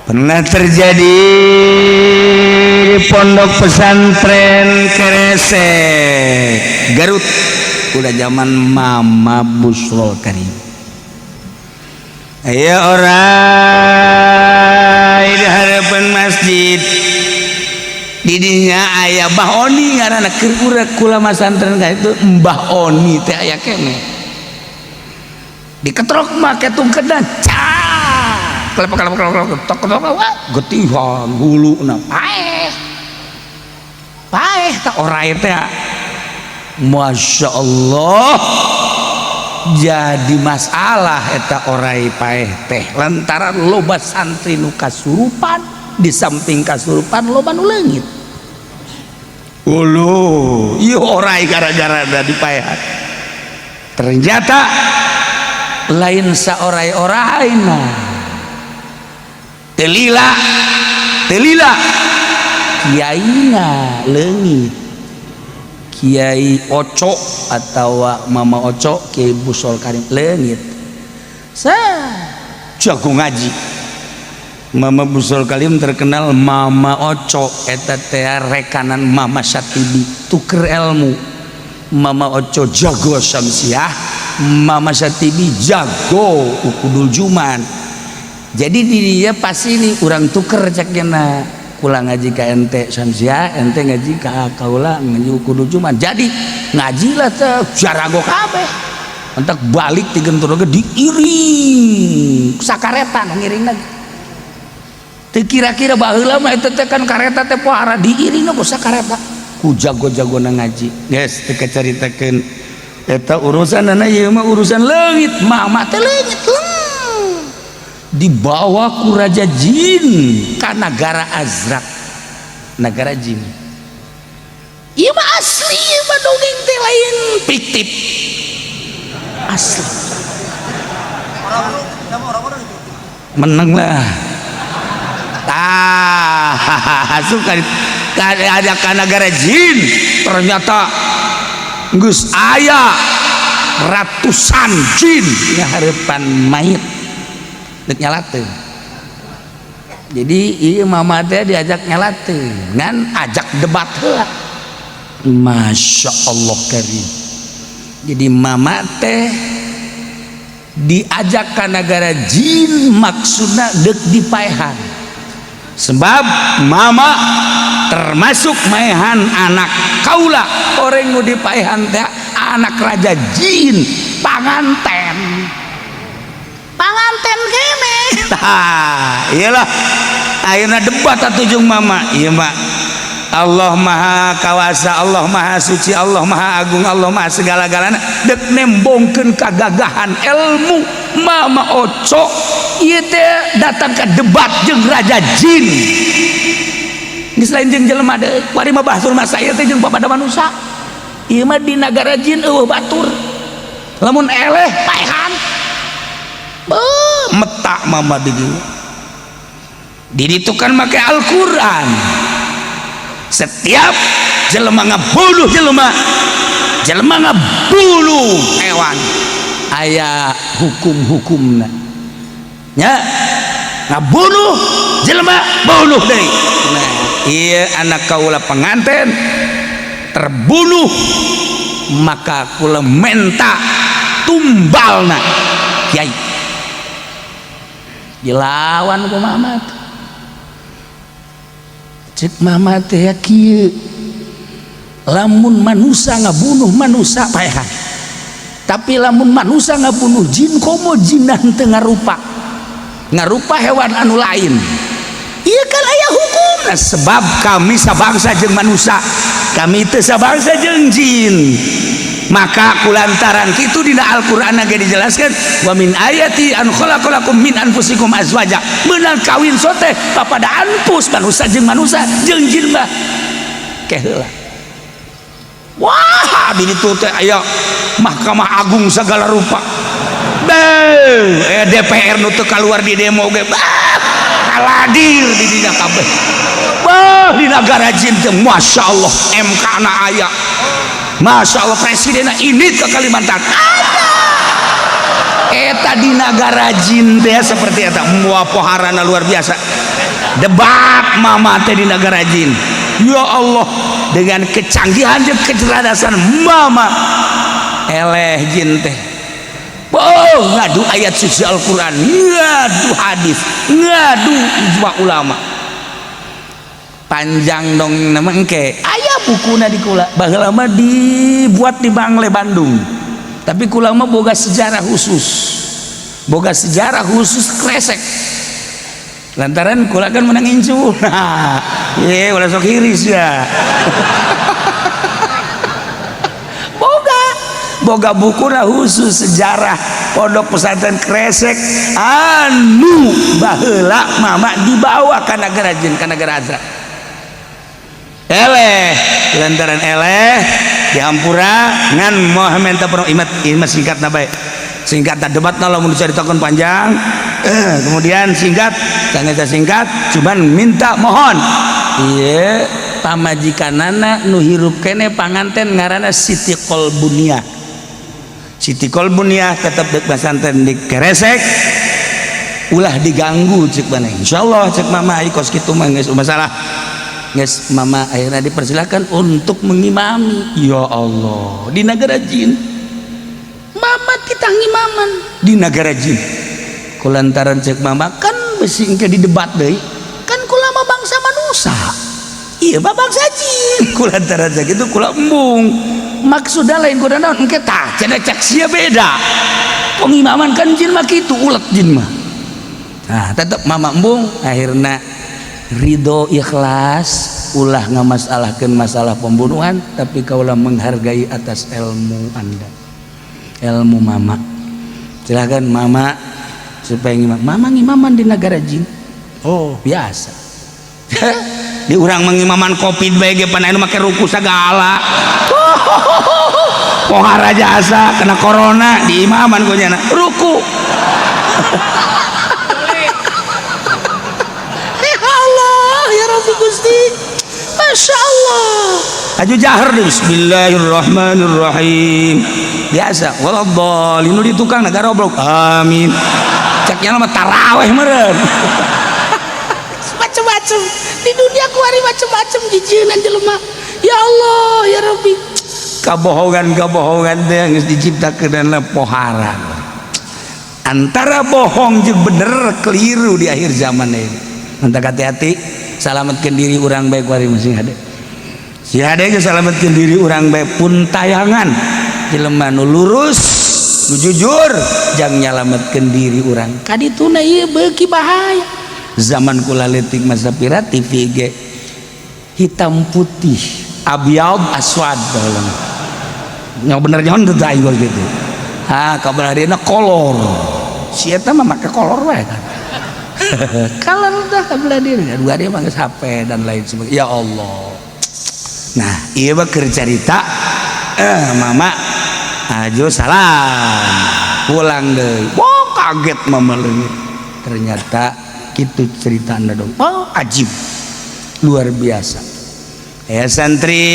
Pernah terjadi di pondok pesantren Keresek, Garut, udah zaman Mama Busrol Karim. Ayo, orang di hadapan masjid didinya aya Mbah Oni, ngaranna keur urang kula masantren ka itu. Mbah Oni teh aya keneh, diketrok make tungkedan, cak kelep kelep kelep kelep, tok tok, wah, getihan huluna, paeh paeh. Tak orai teh, Masya Allah, jadi masalah eta orai paeh teh lantaran loba santri nu kasurupan. Di samping kasurupan, loba nu leungit. Ulu, ieu orai gara-gara da dipaehan. Ternyata lain saorai-orai nah. Telila, telila. Kiaina leungit. Kiai Oco atau Mama Oco, Kiai Busol Karim leungit. Sa jago ngaji. Mama Busol Kalim terkenal Mama Oco eta teh rekanan Mama Satibi, tuker ilmu. Mama Oco jago Syamsiah, Mama Satibi jago Ukudul Juman. Jadi di dia pas ini urang tuker, cekna kula ngaji ka ente Syamsiah, ente ngaji ka kaula ngaji Ukudul Juman. Jadi ngaji lah teh jarago kabeh. Entak balik ti Gentur ge diiring sakareta nu ngiring lagi. Teu kira-kira baheula mah eta teh kan kareta teh pohara, diiring ku sakareta ku jago-jagona ngaji. Geus teu kacaritakeun eta urusanana, ieu mah urusan leungit. Mama teh leungit leng dibawa ku raja jin ka nagara Azrak, nagara jin. Ieu mah asli, ieu mah dongeng teh lain fiktif, asli. Orang-orang sama orang-orang itu. Menang lah. Ah, suka ada ka nagara jin, ternyata geus aya ratusan jin ngahareupan mayit dek nyalateun. Jadi ieu mama teh diajak nyalateun, ngan ajak debat heula. Masya Allah karim. Jadi mama teh diajak ke negara jin maksudna dek dipaehan, sebab mama termasuk maehan anak kaula. Orang nu dipaehan teh anak raja jin, panganten, panganten kene. Tah, iyalah, ayeuna debat atuh jeung mama. Ieu mah Allah Maha Kawasa, Allah Maha Suci, Allah Maha Agung, Allah Maha segala-galana. Dek nembongkeun kagagahan ilmu Mama Oco ieu teh datang ke debat jeung raja jin. Geus lain jeung jelema deui, kuari mah batur mah saya teh jeung papada manusia. Ieu mah di nagara jin eueuh batur. Lamun eleh paehan. Beuh, metak mama di dieu. Di ditu kan make Al-Qur'an. Setiap jelema ngabunuh jelema, jelema ngabunuh hewan, aya hukum-hukumna nya. Ngabunuh jelema, bunuh deui. Nah, iya, anak kaula pengantin terbunuh, maka kula menta tumbalna kiai. Dilawan ku mama. Cek mama teh ya kieu, lamun manusia ngabunuh manusia paehan, tapi lamun manusia ngabunuh jin, komo jinan teu ngarupa, ngarupa hewan anu lain, iya kan aya hukum. Nah, sebab kami sabangsa jeung manusia, kami teu sabangsa jeung jin. Maka kulantaran kitu dina Al-Qur'an ge dijelaskan, wa min ayati an khalaqalakum min anfusikum azwaja. Meunang kawin sote papada anfus, manusia jeung manusia, jeung jin mah ke heula. Wah, di ditu teh aya Mahkamah Agung segala rupa. Beuh, DPR nu teu kaluar di demo ge, bah, kaladir di dina kabeh. Bah, di nagara jin teh Masya Allah, MK na aya. Masya Allah, presiden ini ke Kalimantan ada. Eta di nagara jin teh seperti eta, mua poharana luar biasa. Debat mama teh di negara jin. Ya Allah, dengan kecanggihan dan kecerdasan mama eleh jin teh. Oh, ngadu ayat suci Al-Quran, ngadu hadis, ngadu ijma ulama. Panjang dong nama engke aya bukuna di kula. Baheula mah dibuat di Bangle Bandung, tapi kula mah boga sejarah khusus, boga sejarah khusus Kresek, lantaran kula kan menang incu. Nah, ye ulah sok hiris ya. Boga boga bukuna khusus sejarah pondok pesantren Kresek anu baheula mama dibawa ka negara jin, ka negara Azra. Eleh lantaran eleh dihampura ngan moal minta perlu imat imat singkat na bae, singkat tak debat na lamun diceritakan panjang. Kemudian singkat sangat singkat, cuman minta mohon iya pamajikanana nu hirup kene panganten ngaranna Siti Kolbunia. Siti Kolbunia tetep dek pesantren di Kresek, ulah diganggu cek maneh. Insyaallah cek mama ai kos kitu mah geus masalah geus. Mama akhirnya dipersilakan untuk mengimami. Ya Allah, di negara jin mama kita ngimaman di negara jin, kulantaran cek mama kan besi engke didebat deui kan, kula mah bangsa manusia, iya mah bangsa jin. Kulantaran cek itu kula embung, maksudnya lain kuda naon, engke tah cenah cek sia beda pengimaman kan jin mah kitu, ulet jin mah. Nah, tetep mama embung, akhirnya ridho ikhlas, ulah ngamasalahkeun masalah pembunuhan, tapi kaulah menghargai atas ilmu anda, ilmu mama. Silakan mama supaya ngimam. Mama ngimaman di negara jin. Oh, biasa. Di urang mengimaman Covid bae ge pan anu make ruku sagala. Pohara jasa kena corona di imaman ku nyana ruku. Ya Allah, ya Rabbi Gusti. Masya Allah. Aju jahar deh, bismillahirrahmanirrahim. Biasa, waladhdallin nu di tukang negara goblok. Amin. Ceknya mah taraweh meureun. Macem-macem di dunia kuari macem-macem jijieun jelema. Ya Allah, ya Rabbi. Kabohongan-kabohongan teh geus diciptakeun pohara. Antara bohong jeung bener keliru di akhir zaman ini. Mantap hati-hati, selamatkan diri orang baik wari masih hade. Si hade ge selamatkan diri orang baik pun tayangan jelema nu lurus, nu jujur, jang nyalametkeun diri urang. Kadituna ieu beuki bahaya. Zaman kula leutik masa pira TV ge hitam putih, abyad aswad baheula. Nya bener nyaon teu aing gitu. Ha, kabar harina kolor. Si eta mah make kolor wae kan. Kolor dah kabelah diri. Dua dia mah geus HP dan lain sebagainya. Ya Allah. Nah, ieu mah keur carita mama ajo salam pulang deui. Wah, kaget mama leungit. Ternyata gitu cerita anda dong. Oh, ajib. Luar biasa. Ya santri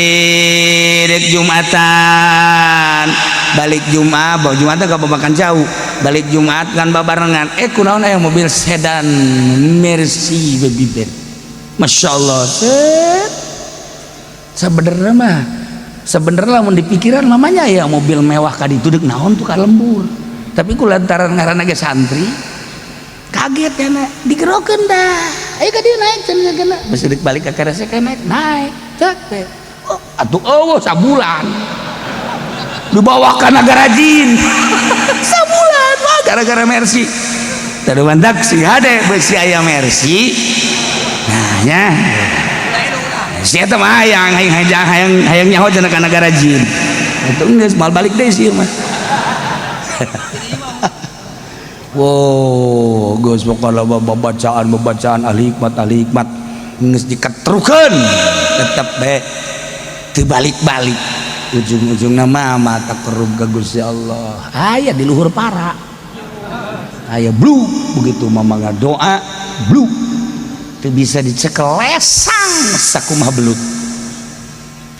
dek Jumatan, balik Jumat, bawa Jumatan gak makan jauh, balik Jumat kan babarengan, kunaon aya mobil sedan Mercy baby Ben, Masya Allah. Set sebenarnya mah, sebenarnya lamun dipikiran mamanya ya mobil mewah kaditu dek naon tuh ka lembur, tapi ku lantaran ngaranna ge santri kaget ya nak digerokeun dah, ayo ka dieu naik cenah kena besi dek balik ka Kresek naik naik cek teh. Oh, atuh eueuh sabulan dibawa ka nagara jin. Sabulan wah gara-gara Mercy tadi mantak si hade besi aya Mercy. Nah nya si eta mah hayang hayang hayang hayang nyaho cenah ka nagara jin itu geus moal balik deui sih mah. Wow, geus pokona bacaan-bacaan ahli hikmat geus diketrukeun tetep bae teu balik-balik, ujung-ujungna mah takarrub ka Gusti Allah. Aya di luhur para aya blu begitu mama ngadoa blu teu bisa dicekel lesang sakumaha belut,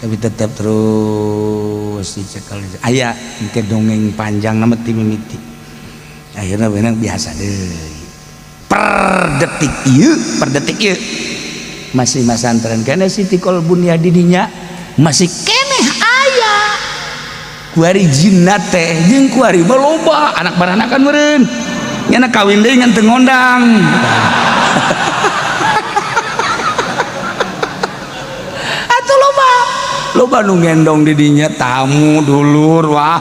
tapi tetap terus dicekel. Aya engke dongeng panjang nama ti mimiti akhirnya benang biasa deh. Per Per detik ieu, per detik ieu masih masantren keneh Siti Kolbunia didinya masih keneh aya kuari jinna teh jeung kuari mah loba anak baranakan meureun nya kawin deui ngan teu ngondang. Atuh loba loba nu ngendong didinya tamu dulur, wah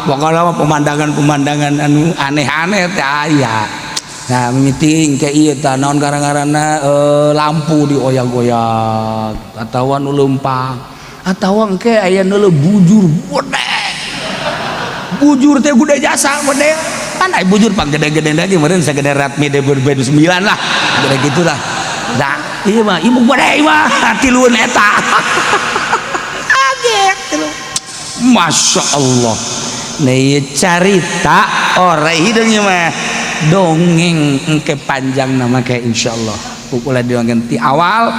pokoknya mah pemandangan-pemandangan anu aneh-aneh teh aya. Nah mimiti ke ieu tah naon gara-garana lampu dioyak-oyak atawa nu leumpang atawa engke aya nu bujur gede, bujur teh gede jasa gede kan aya bujur pang gede-gede lagi meureun sagede Redmi D9 lah gede gitulah. Nah ieu mah ieu gede mah tilueun eta kaget tilu. Masya Allah. Nih carita ora hideung ieu mah dongeng engke panjang nama kayak insyaallah pukul dongeng ti awal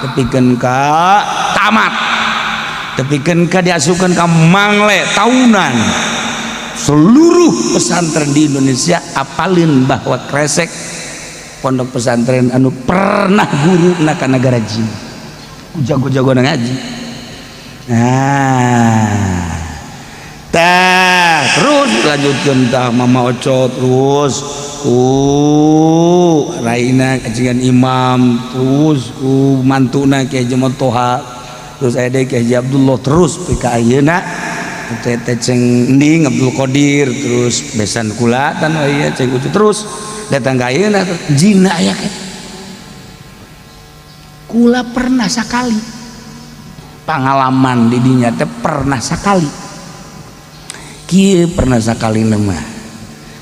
tepikeun ka tamat tepikeun ka diasupkeun ka mangle tahunan seluruh pesantren di Indonesia apalin bahwa Kresek pondok pesantren anu pernah guru ka negara jin jago-jago ngaji. Nah teh terus lanjutkan tah Mama Oco terus ku raina kajengan imam terus ku mantuna Kiai Haji Toha terus aya deui Kiai Haji Abdullah terus pika ayeuna teh teh ceng Ending Abdul Qadir terus besan kula tan ieu ceng Ucu terus datang ka ayeuna jinna aya ke kula pernah sakali pengalaman di dinya teh pernah sakali kieu pernah sakali mah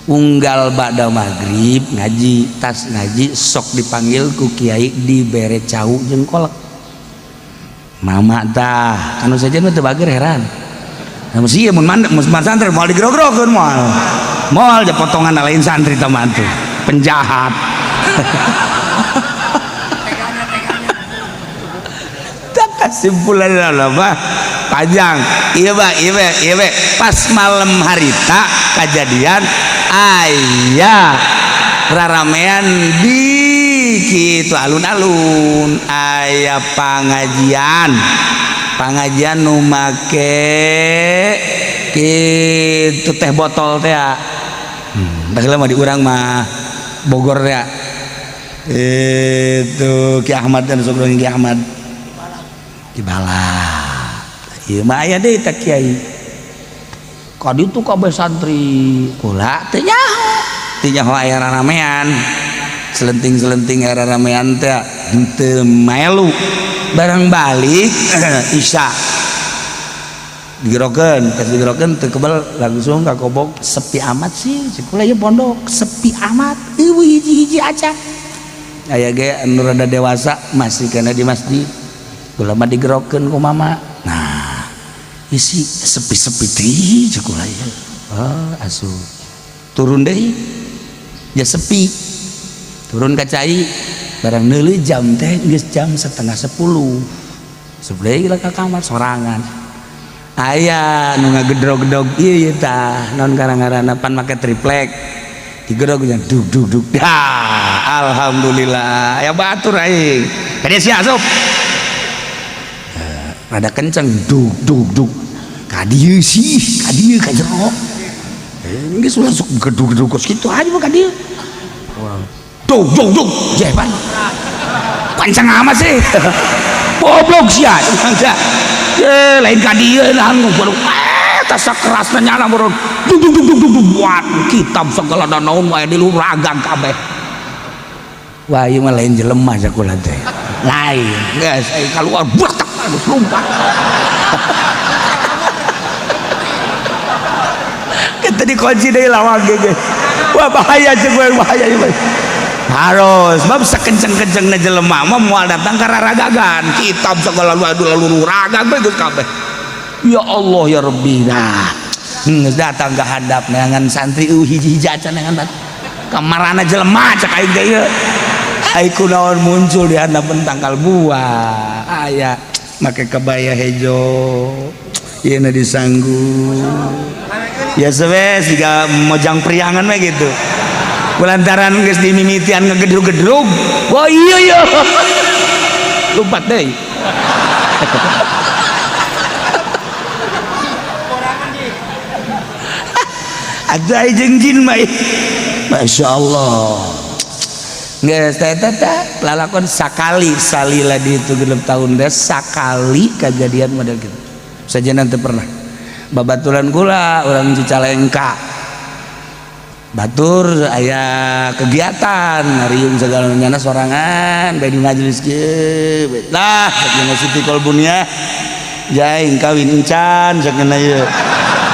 unggal ba'da maghrib ngaji tas ngaji sok dipanggil ku kiai dibere cau jeung kolek mama tah anu saja mah teu bager heran. Nah mesti mun mun santri moal digrog-grogeun moal moal ja potongan lain santri tah mah tuh penjahat. Tak kesimpulan mah panjang iya pak iya pak iya pak pas malam harita kejadian ayah raramean di kitu alun-alun aya pengajian pengajian nu make kitu teh botol teh baheula mah di urang mah Bogor teh itu Ki Ahmad dan sok Ki Ahmad Kibalap ieu mah aya deui teh kiai ka ditu kabeh santri kula teu nyaho aya raramean selenting-selenting aya raramean teh henteu melu barang balik isya digerokeun pas digerokeun teu kebel langsung ka kobok sepi amat sih cek kula ieu pondok sepi amat eueuh hiji-hiji aja aya ge anu rada dewasa masih kana di masjid kula mah digerokeun ku mama. Nah isi sepi-sepi deui cek kula ieu oh asup turun deui ya sepi turun ka cai barang neuleuh jam teh geus jam 9:30 sebelah lah ka kamar sorangan aya nu ngagedrog-gedrog ieu tah naon gara-garana pan make triplek digedrog nya dug dug dug dah alhamdulillah aya batur aing ka dieu sia asup rada kenceng dug dug dug ka dieu sih ka dieu ka jero geus ulah sok gedug-gedug kos kitu aja mah ka dieu dug dug dug jeban kenceng amat sih goblok sia ye lain ka dieu nahan baru tasa kerasna nyala baru dug dug dug dug dug buat kitab segala naon wae di luhur ragang kabeh. Wah ieu mah lain jelema sakulah teh lain geus ai kaluar buat geus lompat. Kita dikunci deui lawang ge. Wah bahaya jeung bahaya ieu. Harus bab sakenceng-kencengna jelema mah moal datang ka raragagan kitab segala lalu ragang bae geus kabeh. Ya Allah ya Rabbi. Nah geus datang ka handap neangan santri hiji-hiji acan neangan kamarana jelema cek aing teh ieu. Ai kunaon muncul di handapeun tangkal buah aya make kebaya hejo ieu na disanggu ya sebes siga mojang priangan mah gitu. Kulantaran geus dimimitian ngegedrug-gedrug. Wah iya iya. Lompat deui. Ada jeung jin mah. Masya Allah. Geus teh teh lalakon sakali salila di itu 6 tahun deh sakali kejadian model gitu. Saja nanti pernah. Babaturan kula orang Cicalengka. Batur aya kegiatan ngariung segala nyana sorangan bae di majelis kieu. Lah cek Siti Kolbunia jaing kawin encan cek ieu.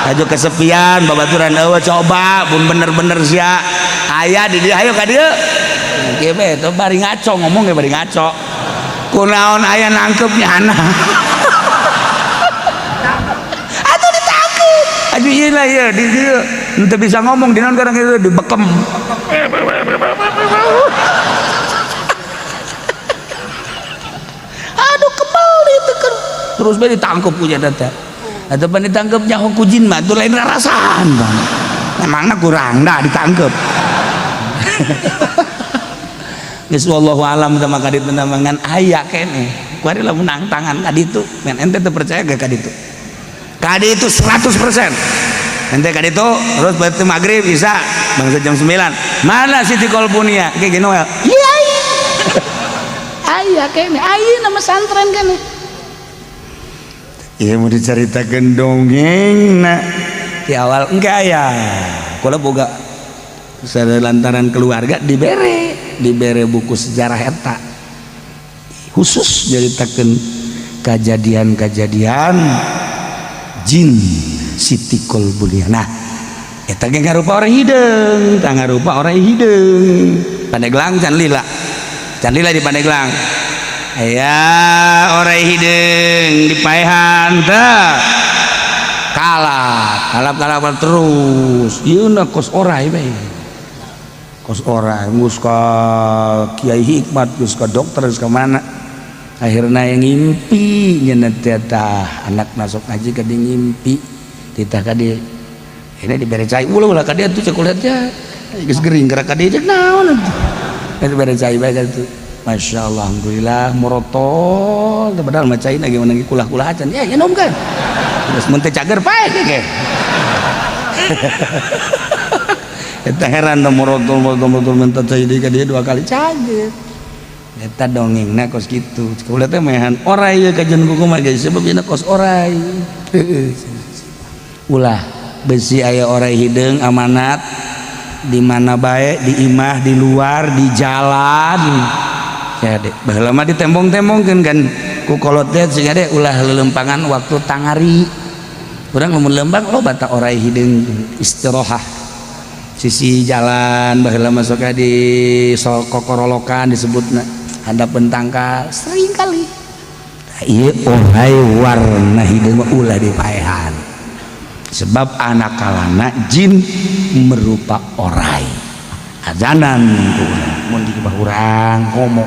Ajo kesepian babaturan eueuh coba bun bener-bener sia. Aya di dieu ayo ka dieu. Kieu bae teh bari ngaco ngomong ge bari ngaco. Kunaon aya nangkep nyana. Atuh ditangkep. Aduh ieu lah ieu di dieu. Ente bisa ngomong di naon karang itu dibekem. Aduh kebal ditekan. Terus bae ditangkep ku nya teh. Atau pan ditangkep nyaho ku jin mah tuh lain rarasaan bang. Emangna kurang dah ditangkep. Geus wallahu alam sama kaditu ngan aya keneh. Kuari lamun nang tangan kaditu, men ente teu percaya ge kaditu. Kaditu 100%. Ente kaditu terus berarti maghrib bisa bangsa jam 9. Mana Siti Kolbunia? Kayak gini Noel. Iya. Aya keneh, ayeuna pesantren keneh. Iya mau diceritakan dongeng nak di awal enggak ya. Kula boga lantaran keluarga dibere buku sejarah eta khusus nyaritakeun kejadian-kejadian jin Siti Kolbunia. Nah, eta ge ngarupa orang hideung, tah ngarupa orang hideung. Pandeglang can lila. Can lila di Pandeglang. Aya orang hideung dipaehan teh. Kalap, kalap-kalap terus. Ieu na kos orai bae. Kos orai geus ka Kiai Hikmat, geus ka dokter, geus ka mana. Akhirna yang ngimpi nyeunah teh tah anak masuk ngaji ka di ngimpi titah ka di ini dibere cai ulah ulah ka dia tuh cek kuliah geus gering gerak ka dia naon atuh eta bere cai bae ka ditu. Masya Allah, alhamdulillah morotol padahal mah cai lagi menangi kulah-kulah acan ya nyeum kan terus mun teu cager pae ge eta heran teh morotol morotol morotol minta cai deui ka dia 2 kali cager eta dongengna kos kitu kuliah teh mehan orai ye kajian kuku mah geus sebab ieu kos orai. Ulah besi aya orai hideung amanat di mana bae di imah di luar di jalan ya dek baheula mah ditembong-tembongkeun kan ku kolot teh sehingga dek ulah lelempangan waktu tangari urang lamun lembang loba ta orai hideung istirahat sisi jalan baheula mah sok di kokorolokan disebutna handapeun tangkal sering kali ieu orai warna hideung mah ulah dipaehan sebab anak kalana jin merupa orai ajanan ku urang mun di urang komo